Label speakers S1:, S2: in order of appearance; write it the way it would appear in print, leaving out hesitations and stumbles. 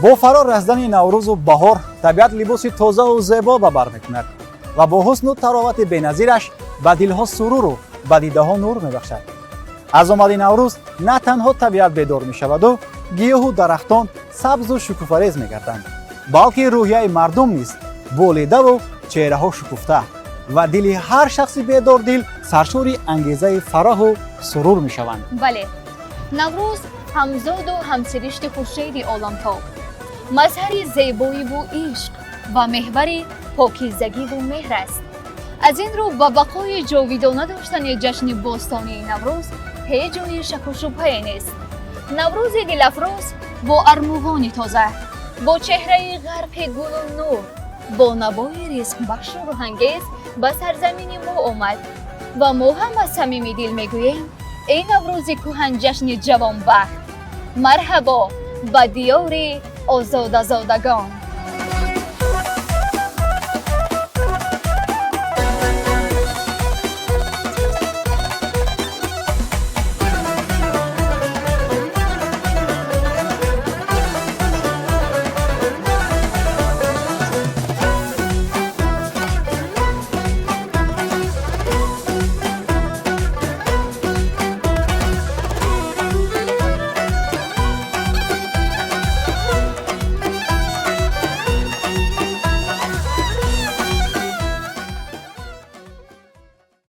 S1: Бо фаро расидани Наврӯзу баҳор табиат либоси тозаву зебо ба бар мекунад ва бо ҳусну таровати беназираш ба дилҳо суруру ба дидаҳо нур мебахшад. Аз омади Наврӯз на танҳо табиат бедор мешаваду гиёҳу дарахтон сабзу шукуфарез мегарданд, балки рӯҳияи мардум низ болидаву чеҳраҳо шукуфта ва дили ҳар шахси бедордил саршори ангезаи фараҳу сурур мешаванд.
S2: Бале, Наврӯз ҳамзоду ҳамсиришти хуршеди оламтоб, мазҳари зебоиву ишқ ва меҳвари покизагиву меҳр аст. Аз ин рӯ ба бақои ҷовидона доштани ҷашни бостонии Наврӯз ҳеҷ ҷои шаку шубҳае нест. Наврӯзи дилафрӯз бо армуғони тоза, бо чеҳраи ғарқи гулу нур, бо навои ризқбахшу рӯҳангез ба сарзамини мо омад ва мо ҳам аз самими дил мегӯем: эй Наврӯзи кӯҳанҷашни ҷавонбахт, марҳабо ба диёри озодазодагон!